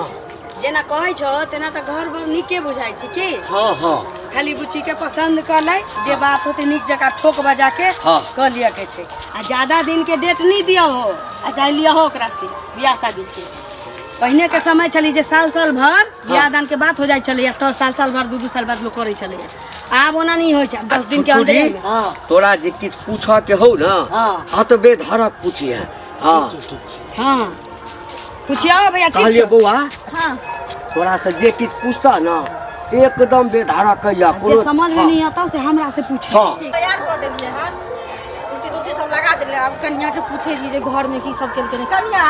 हाँ। जेना कहै छौ तेना तऽ घर बड़ नीके बुझाइ छै की। हाँ हाँ। खाली बुच्ची के पसंद कऽ लै, जे बात होतै नीक जकाँ ठोक बजा के हाँ। कऽ लिअ के छै। आ ज्यादा दिन के डेट नहीं दिअ हो, आ चाहे लिअ हो ओकरा से बियाह शादी के। पहिने के समय छलै जे साल साल भर बियाह दान के बात हो जाइ छलैया, तऽ साल साल भर 2-2 साल बाद लोक करै छलैया। आब ओना नहीं होइ छै, आब 10 दिन के छुछुरी, अंदरे में। हाँ। तोरा जे किछु पूछऽ के हौ ना, हाँ। हाँ तो बेधड़क पूछिहे। हाँ। ठीक ठीक छै। हाँ पूछिया भैया। ठीक कहलियै छौ? बौआ, हाँ। तोरा से जे किछु पूछता ना एकदम बेधड़क कहिया, जे कोनो समझ में हाँ। नहीं आता से हमरा से पूछ। हाँ। तैयार कऽ देलियै हन, कुर्सी तुर्सी सब लगा देलियै। आब कनिया के पूछै छी जे घर में की सब केलकै ने। कनिया,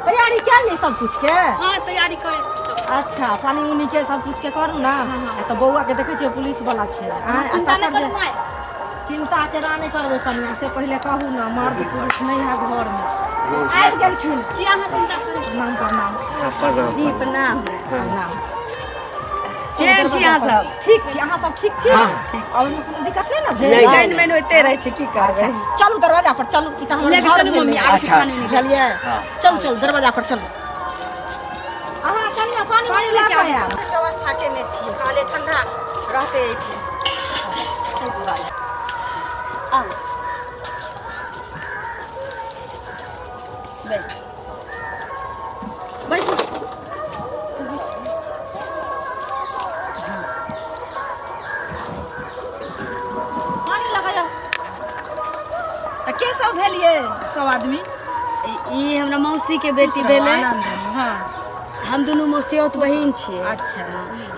तैयारी कए ली सब कुछ के? हाँ, तैयारी करै छी सब। अच्छा, पानी उनी के सब कुछ के करू ना। हाँ, आ तऽ बौआ के देखै छियै, पुलिस वाला छै। आँय, आ चिंता नहि तकर जे करू माय। चिंता केना नहि करबै कनिया, से पहिले कहू ना। मर्द पुरुष नहि है घर में, आबि गेलखिन। की अहाँ चिंता करै छी? प्रणाम प्रणाम। हाँ, प्रणाम। जी प्रणाम। प्रणाम। केहन छी अहाँ सब? ठीक छी, अहाँ सब ठीक छी? हाँ। ठीक। और ओहिमे कोनो दिक्कत नहि ने भेल? नहि, लाइन में होइते रहै छै, की करबै। अच्छा, चलू दरवाजा पर चलू। ई तऽ हमर लेके घर चलू भेलै। मम्मी, आबै छी अच्छा, पानी उनी। बुझलियै? हाँ। चलू चलू, दरवाजा पर चलू। अहाँ कनिया पानी पानी उनी लऽ लेके कऽ आबै। आयब। व्यवस्था केने छियै, कहलियै ठंडा रहतै एहिठाम, ताहि दुआरे। आउ बैस। बैसू। पानी लगाया। तऽ के सब भेलियै सब आदमी? ई हमरा मौसी के बेटी भेलै। आनंद। हाँ। हम दुनू मौसियौत बहिन छियै। अच्छा।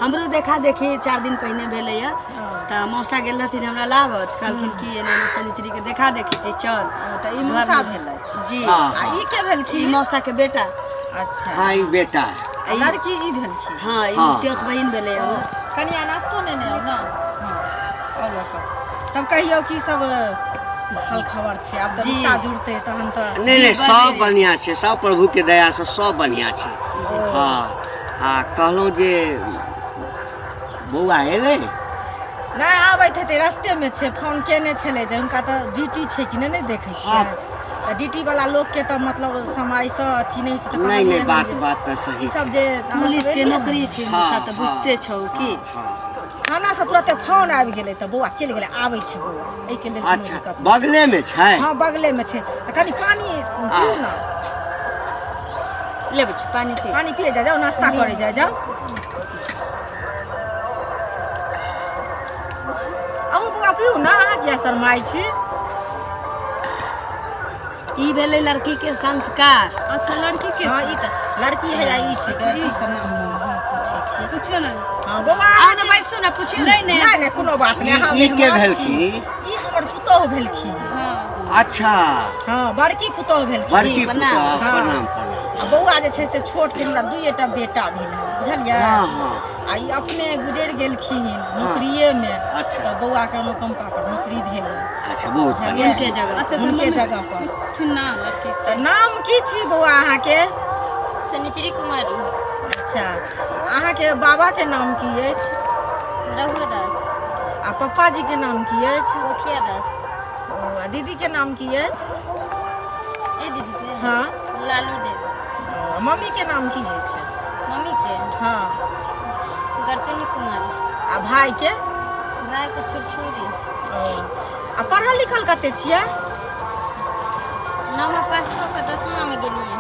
हमरो देखा देखी 4 दिन पहिने भेलैया, तऽ मौसा गेल रहथिन हमरा लाबत, कहलखिन कि एना एना शनिचरी के देखा देखी छी, चल। तऽ ई मौसा भेलै? जी। हाँ। आ ई के ई भेलखिन? मौसा के बेटा। अच्छा। हाँ, ई बेटा है। आ लड़की ई भेलखिन? हाँ, ई हाँ। मौसियौत बहिन भेलै हमर। कनिया, नाश्तो नेने आउ ने। हाँ, आउ लऽ कऽ। तब कहियौ की सब हाल खबर छै? आब तऽ जी। रिश्ता जुड़तै तहन तऽ। नहि नहि, बड़ सब नीक। बढ़िआँ छै, सब प्रभु के दया से सब बढ़िआँ छै। हाँ, आ कहलहुँ जे बौआ एलै? नहि, आबैत हेतै, रस्तेमे छै। फोन केने छलै जे हुनका तऽ ड्यूटी छै कि नहि, नहि देखै छियै? तऽ ड्यूटी वाला लोकके तऽ मतलब समयसँ अथी नहि होइ छै, तऽ नहि कहलियै नहि, हन बात जे बात तऽ ई सही सब छै। जे अहाँ सब पुलिस के एलियै ने, नौकरी छै हाँ, मौसा, तऽ हाँ, बुझते छौ की। हाँ। थाना से तुरते फोन आबि गेलै तऽ बौआ चलि गेलै। आबै छै बौआ, एहिके लेल कोनो अच्छा। दिक्कत नहि। बगलेमे छै? हँ, बगलेमे छै। तऽ कनि पानि पिउ ने। लेबै छी, पानी पी। पानि पिए जाउ, जाउ नाश्ता करै जाउ, जाउ। अहूँ बौआ पिउ ने, अहाँ किया शरमाइ छी? ई भेलै लड़की के संस्कार। अच्छा, लड़की के? हँ, ई तऽ लड़की है आ ई छै। लड़की से नाम हम पूछै छियै। पुछियो ने। हँ बौआ। आउ ने, बैसू ने, पूछियौ। नहि नहि। नहि नहि, कोनो बात नहि। अहाँ ई के मेहमान छी। भेलखिन? ई हमर पुतोहु भेलखिन। हाँ। अच्छा। हँ, बड़की पुतोहु भेलखिन। बड़की प्रणाम। पुतोह। हाँ। प्रणाम प्रणाम। आ बौआ जे छै से छोट छै। हमरा दुइएटा बेटा भेल हन, बुझलियै? हाँ हाँ। आ ई अपने गुजरि गेलखिन नौकरिएमे। अच्छा। तऽ बौआके अनुकम्पा पर नौकरी भेल। अच्छा, बहुत बढ़िआँ। उनके जगह। अच्छा अच्छा। हुनके मम्मी जगह पर। पूछथिन ना लड़की से। तऽ नाम की छी बौआ अहाँके? शनिचरी कुमारी। अच्छा, अहाँके बाबाके नाम की अछि? रघुवर दास। आ पप्पाजी के नाम की अछि? कोठिया दास। ओ, आ दीदी के नाम की अछि? ए दीदी के? हाँ। लाली देवी। ओ, मम्मी के नाम की अछि? मम्मी के? हाँ। गरचुनी कुमारी। आ भाई के? भाई के छुरछुरी। ओ, आ पढ़ल लिखल कते छियै? नौमा पास कऽ कऽ 10मा मे गेलियै हन।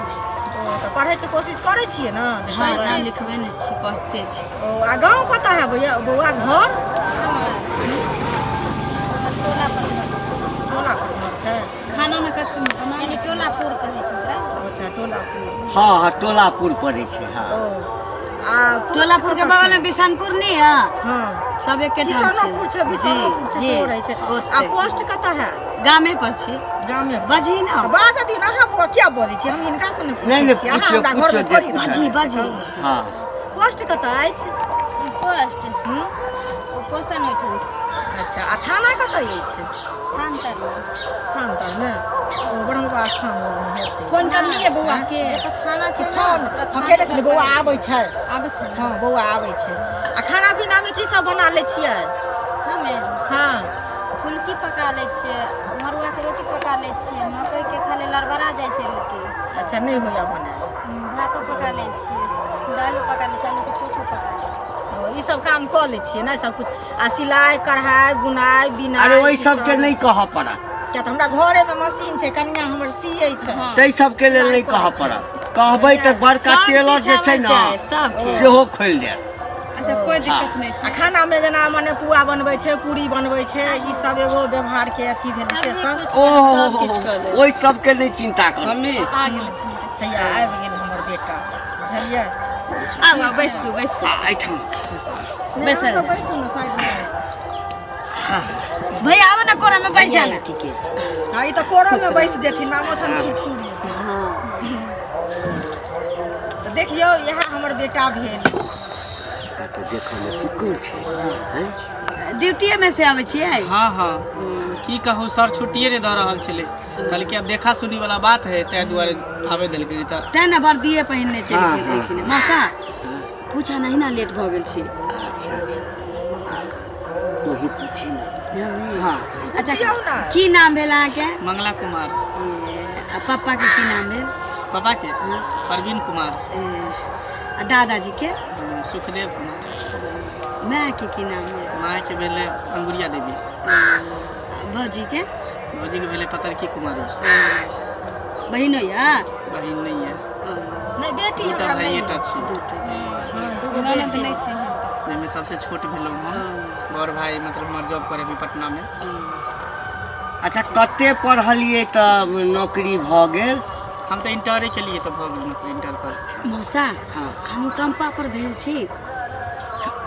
ओ, तऽ पढ़ैके कोशिश करै छियै ने जे हाँ, पढ़बै? नाम लिखबे नहि छी, पढ़ते छी। ओ, आ गाँव कतऽ है भैया, बौआ घर? हमर हमर टोला पर घर। टोला पर घर छै। खाना उना कथी बना? यानी टोलापुर कहै छै ओकरा। अच्छा, टोलापुर। हाँ हाँ, टोलापुर पड़ै छै, हाँ। ओ, आ पोस्ट टोलापुर के कतऽ बगल छै? में बिशनपुर नहीं है? हाँ। सब एके ठाम छै। किसानोपुर छै, बिशनोपुर छै। जी। सेहो रहै छै। आ ओते। पोस्ट कतऽ है? गामे पर छी। गामे पर। बजही ना। तऽ बाजऽ दियौ ने। अहाँ बौआ किया बजै छी? हम हिनका से ने नहि, पूछै नहि, छी। अहाँ पूछियौ, हमरा घरमे पूछियौ जे थोड़ी पूछै। बाजी बाजी। हाँ। पोस्ट कतऽ अछि? पोस्ट? हूँ। ओ पोषण ओहिठाम छै। अच्छा, आ थाना कतऽ अछि? थान तरमे। थान तरमे। ओ ब्रह्मबाबा स्थान लगमे हेतै। फोन करलियै बौआ के? जतऽ थाना छै ने, फोन ओकरा हम थान केने छलियै, पर बौआ आबै छै। आबै छै ने? हँ, बौआ आबै छै। आ खाना पीनामे की सब बना लै छियै? हमे? हँ। फुलकी पका लै छियै, मड़ुआके रोटी पका लै छियै, मकइके खाली लड़बड़ा जाइ छै रोटी। अच्छा, नहि होइए बनायल? भातो पका लै छियै। दालिओ पका लै छियै, आलूके चोखो पका लै छियै। ओ, ई सब काम कऽ लै छियै ने सब कुछ आ सिलाइ कढ़ाइ बुनाइ बिनाइ अरे ओहि ई सबके सब। नहि कहऽ पड़त किया तऽ हमरा घरेमे मशीन छै कनिया हमर सियै छै ताहि सबके लेल नहि कहऽ पड़त कहबै तऽ बड़का सब टेलर किछु जे छै आबै ने छै, सब किछु। सेहो खोलि देत अच्छा कोइ दिक्कत नहि आ छै खानामे जेना मने पुआ बनबै छै पूरी बनबै छै ई सब एगो व्यवहारके अथी भेलै से सब ओहो सब किछु कऽ लेब। ओहि सबके नहि चिन्ता करू मम्मी आ गेलखिन हैया आबि गेल हमर बेटा बुझलियै आउ आउ बैसू बैसू आ, एहिठाम नहि, बैसल। अहाँ सब बैसू ने साइडमे भैया आबो ने कोरा में बैस जा ना ठीके छै। हँ ई तऽ कोरोमे बैस जेथिन नामो छनि छुछुरी हाँ तऽ देखियौ इएह हमर बेटा भेल एकरा तऽ देखऽमे चिक्कन छै हैं? ड्यूटीए में से आबै छियै हाँ हाँ की कहू सर छुट्टिए नहि दऽ रहल छलै कहलकै आब देखा सुनी वाला बात है ताहि दुआरे आबे देलकै नहि तऽ तें ने वर्दिए पहिनने चलि हाँ, गेलखिन मौसा पूछा नहीं ना लेट भऽ गेल छै अच्छा अच्छा तोही पूछी ना हाँ अच्छा पुछियौ ने। की नाम भेल अहाँके मंगला कुमार आ पप्पा के की नाम भेल पापा के प्रवीण कुमार ए, आ दादाजी के सुखदेव कुमार माय के की नाम भेल माय के भेलै अंगुरिया देवी भौजी के भौजी के भेलै पतरकी कुमारी बहिनो या बहिन नहि यऽ नहि बेटी दूटा हमरा नहि भाइएटा छी हँ, दूगो ननद बेटी नहि छै जाहिमे सबसे छोट भेलहुँ हम बड़ भाई मतलब हमर जॉब करे अभी पटनामे अच्छा कते पढ़लियै तऽ नौकरी भऽ गेल हम तऽ इंटरे केलियै तऽ भऽ गेल नौकरी इंटर पर मौसा हाँ। अनुकम्पा पर भेल छी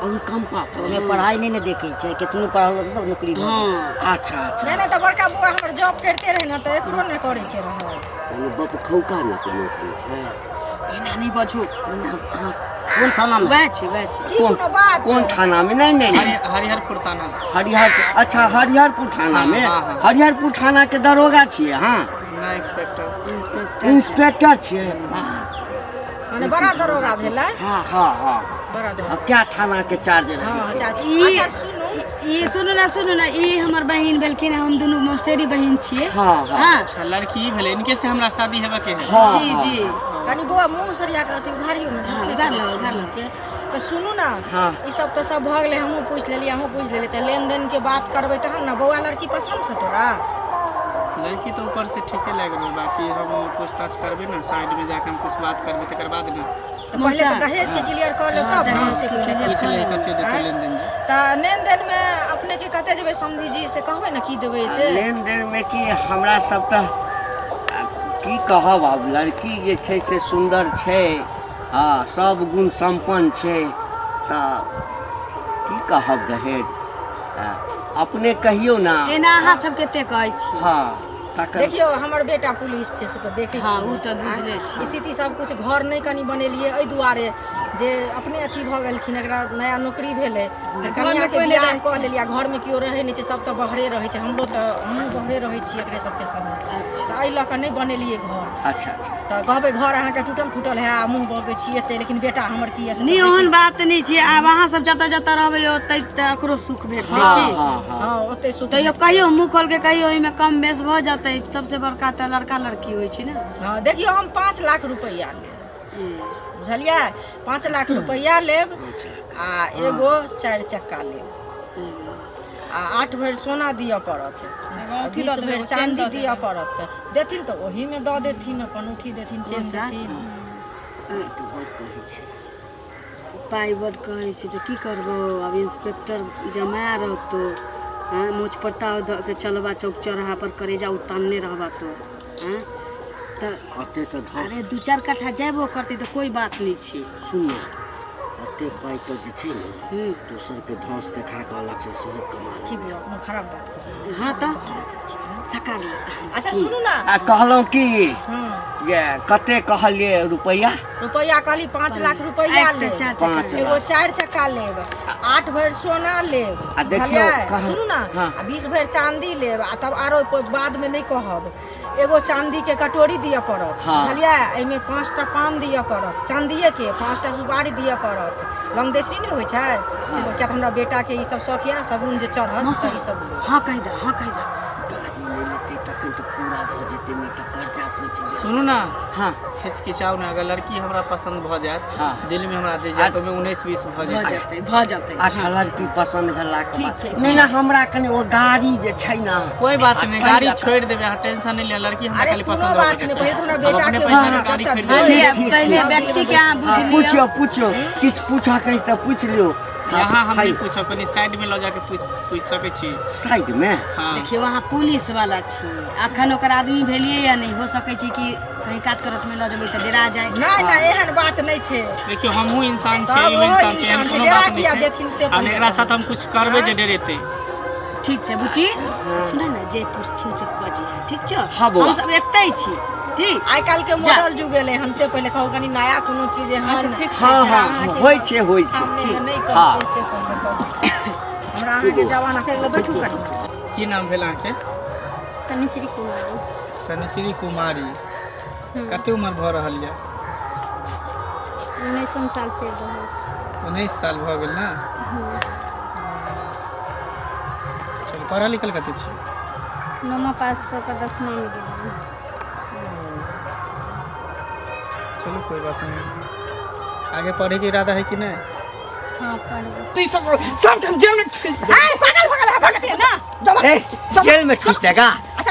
अनुकम्पा पर ओहिमे पढ़ाइ नहि ने देखै छै केतनो पढ़ल रहतै तब नौकरी भऽ जेतै। हाँ अच्छा अच्छा नहि नहि तऽ बड़का बौआ हमर जॉब करिते रहै ने तऽ एकरो नहि करैके रहै यानी बप खौका ने के नौकरी छै एना नहीं बजू कोन थानामे वएह छै वएह छै की कोनो बात कोन थानामे नहि नहि नहि हरिहरपुर थाना हरिहर अच्छा हरिहरपुर थानामे हाँ, हाँ। हरिहरपुर थानाके दरोगा छियै अहाँ ना इंस्पेक्टर इंस्पेक्टर इंस्पेक्टर छियै मने बड़ा दरोगा भेलै हाँ हाँ हाँ बड़ा दरोगा अब क्या थानाके चार्ज रहै हँ छै चाची ई- अच्छा सुनू ई सुनू ना सुनू ना ई हमर बहिन भेलखिन हम दुनू मौसेरी बहिन छियै हाँ हाँ हाँ अच्छा लड़की भेलै इनके से हमरा शादी हेबे के है हाँ जी हाँ जी कनि बौआ मुँह सरिया कऽ अथी उघारियौ ने हाँ, झपने उघार करै लो, छी उघार लो। के। तऽ सुनू ने हाँ। ई सब तऽ सब भऽ गेलै हमहूँ पूछि लेलियै अहूँ पूछि लेलियै तऽ लेनदेन के बात करबै तहन ने बौआ लड़की पसन्द छौ तोरा लड़की तऽ ऊपर से ठीके लागि रहल बाकी हम पूछताछ करबै ने साइड में जाके हम कुछ बात करबै तकर बाद ने तऽ पहिले तऽ दहेज के क्लियर कऽ लेब तब ने से पहिले पूछ ले कते देतै लेनदेन जे तऽ लेनदेन मे अपने के कते जेबै समधी जी से कहबै ने की देबै से लेनदेन में कि हमरा सब तऽ की कहब आब लड़की जे छै से सुन्दर छै हँ सब गुण सम्पन्न छै तऽ की कहब दहेज अपने कहियौ ने एना अहाँ सब कते कहै छी हँ तकर देखियौ हमर बेटा पुलिस छै से तऽ देखै हाँ, छियै। उ तऽ बुझले छियै। स्थिति सब कुछ घर नहि कनि बनेलियै एहि दुआरे जे अपने अथी भऽ गेलखिन एकरा नया नौकरी भेलै तऽ घरमे कनियाके कोइ नहि बियाह रहै कऽ छै। लेलियै आ घरमे केओ रहै नहि छै सब तऽ बाहरे रहै छै हमरो तऽ हमहूँ बाहरे रहै छियै एकरे सबके संगे तऽ एहि लऽ कऽ नहि बनेलियै घर अच्छा अच्छा तऽ कहबै घर अहाँके टूटल फूटल है आ मुँह बगै छी एते लेकिन बेटा हमर की यऽ से तऽ नहि देखै ओहन बात नहि छै आब अहाँ सब जतऽ जतऽ रहबै ओतऽ तऽ ओकरो सुख भेटतै हँ की हँ हँ हँ ओते सुख तैयो कहियो मुँह खोल के कहियो ओहिमे कम बेस भऽ जेतै सबसे बड़का तऽ लड़का लड़की होइ छै ने हँ देखियौ हम 5 लाख रुपैआ लेब बुझलियै 5 लाख रुपैआ लेब आ एगो 4 चक्का लेब आ 8 भरि सोना दिअ पड़त एगो औँठी 20 दऽ देबै, भरि एगो चेन चाँदी दऽ दिअ देबै। पड़त देथिन तऽ ओहीमे दऽ देथिन अपन औँठी देथिन चेन मौसा। देथिन पाइ बड कहै छै तऽ की करबो आब इंस्पेक्टर जमाए रहतो हँ मोछ पर ताव दऽ के चलबा चौक चौराहा पर करेजा उतानने रहबा तो हँ तऽ अते तऽ धस अरे 2-4 कट्ठा जेबो करतै तऽ कोइ बात नहि छै सुन ने अते पाइ तऽ जे छै ने हूँ दोसरके धस देखा कऽ अलगसँ सेहो कमा की बौआ कोनो खराब बात कहलहुँ? हँ तऽ सकार ले अच्छा सुनू ने आ कहलहुँ की हँ जे कते कहलियै रुपैआ रुपैआ कहली 5 लाख रुपैआ एकटा लेब 4 चक्का 5 एगो लाख 4 चक्का लेब 8 भरि सोना लेब आ देखियौ, बुझलियै? कहल- सुनू ने हाँ। आ 20 भरि चांदी लेब आ तब आरो बाद में नहीं कहब एगो चांदी के कटोरी दिअ पड़त हाँ। बुझलियै एहिमे 5टा पान दिअ पड़त चांदीए के 5टा सुपारी दिअ पड़त लंगदेशी नहि होइ छै से सब किया तऽ हमरा बेटा के ई सब शौक यऽ सगुन जे चढ़त तऽ ई सब लेब हँ कहि दे हँ कहि दे गाड़ी नहि लेतै तखन लेलखिन तऽ पूरा भऽ जेतै, नहि तऽ कर्जा पहुँच जेतै। सुनू ना। हाँ। हिचकिचाउ ने, अगर लड़की हमरा पसंद भऽ जायत, हाँ। दिल में हमरा जे जायत, ओहिमे 19-20 भऽ भऽ जेतै। जेतै, भऽ जेतै। अच्छा, लड़की पसंद भेलाके ठीक बाद छै। नहि ने, हमरा कनि ओ गाड़ी जे छै ने। कोई बात नहीं, आ, गाड़ी पैसा- छोड़ देबै, अहाँ टेंशन नहीं लिअ, लड़की हमरा अरे खाली कोनो पसंद बात होबे के नहि, चाही। पहिले तऽ हमरा हम बेटा अपने के पैसा हाँ, के गाड़ी खरीद पहिले लेबै। ठीक, पहिले ठीक। व्यक्ति के अहाँ बुझि लिअ। पूछियो, पूछियो, किछु पूछऽ के तऽ पूछि लियौ। यहाँ हम नहीं पूछब, कनी साइड में लऽ जाके पूछ पूछ सकै छी? साइड में। हाँ। देखियौ, अहाँ पुलिस वाला छी, अखन ओकर आदमी भेलियै या नहि, हो सकै छै कि कहीं कात करत में लऽ जेबै तऽ डेरा जाय। नहि नहि, एहन बात नहि छै। देखियौ, हमहूँ इंसान तब छियै, इहो ओहो इंसान छै, एहन इंसान छै, कोनो डेरा बात किया नहि जेथिन से छै। आब पहिले एकरा साथ हम कुछ करबै जे डरेतै? ठीक छै बुच्ची, सुन ने, जे पुछथिन से बजिहे, ठीक छौ? हाँ बौआ। हम सब एतै छी, ठीक? आइ काल्हि के मॉडल जुग एलै हन, से पहिले कहू, कनी नया कोनो चीज एहन। अच्छा, ठीक छै। हाँ हाँ, होइ छै, होइ छै। सामने मे नहि हाँ। कहबै से पहिले कहू। हमरा अहाँके जमाना छै। बैठू कनी। की नाम भेल अहाँके? शनिचरी कुमारी। शनिचरी कुमारी। कते उम्र भऽ रहल यऽ? 19म साल चलि रहल छै। 19 साल भऽ गेल ने? चलू, पढ़ल लिखल कते छी? नौमा पास कऽ कऽ 10मामे गेलियै। चलू, कोई बात नहीं। आगे पढ़े के इरादा है कि नहीं? हँ, पढ़बै। सब टाइम जेल में ठुस दे। ए, पागल भगल है, पागल। ए, जेल में ठूस देगा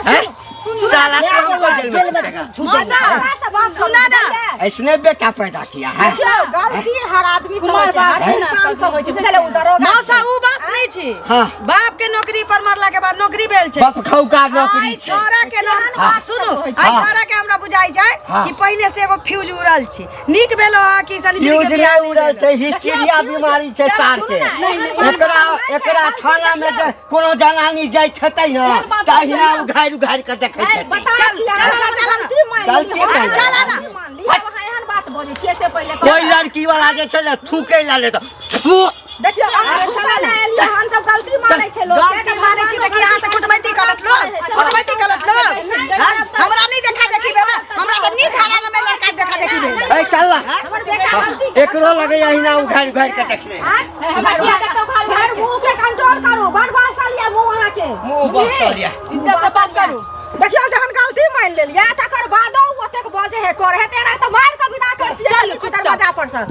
हैं? साला तुमको जेल में ठूसेगा। मौसा, सुना ना। ऐसने बेटा पैदा किया है। देखियौ, गलती हर आदमी से होइ छै, हर इंसान से होइ छै, बुझलियै? ओ दरोगा मौसा, उ बात नहि छै। हाँ। बाप के नौकरी पर मरला के बाद नौकरी भेल छै। बाप खौका नौकरी आई छै। छौड़ा के नाम सुनू, आई हाँ। छौड़ा के हमरा बुझाई छै हाँ। कि पहिने से एगो फ्यूज उड़ल छै। नीक भेलो हा कि शनिचरी फ्यूज के बियाह नहि उड़ल छै, हिस्टीरिया बीमारी छै सार के। एकरा एकरा थाना में जे कोनो जनानी जाइत हेतै ने, तहिना उघारि उघारि के देखैत हेतै। चल, चल ना, चल ना। गलती मान चल ना। ली, अहाँ एहन बात बजै छियै से पहिले कहू। कोई लड़की वाला जे छै ने, थूकै ला ले तऽ थू। देखियौ, अहाँ चल ना। एलियै, हम सब गलती मानै छै लोक। गलती मानै छी तऽ कि अहाँ से कुटमैती करत लोग? कुटमैती करत लोग? हाँ? हमरा नहि देखा देखी भेल, हमरा तऽ नीक हाल में लड़का के देखा देखी भेल। ए, चल ना। हमर बेटा गलती एकरो लगे अहिना उघारि उघारि के देखने। भर मुंह के कंट्रोल करू, बड़ बसल ये मुंह अहाँके। मुंह बसल ये। इज्जत से बात करू। देखियौ, जहन गलती मान लेलियै तकर बादो ओतेक बजे है करे है, तेरा तऽ मारि कऽ विदा कर दियै चलू, चुपचाप। दरवाजा पर से।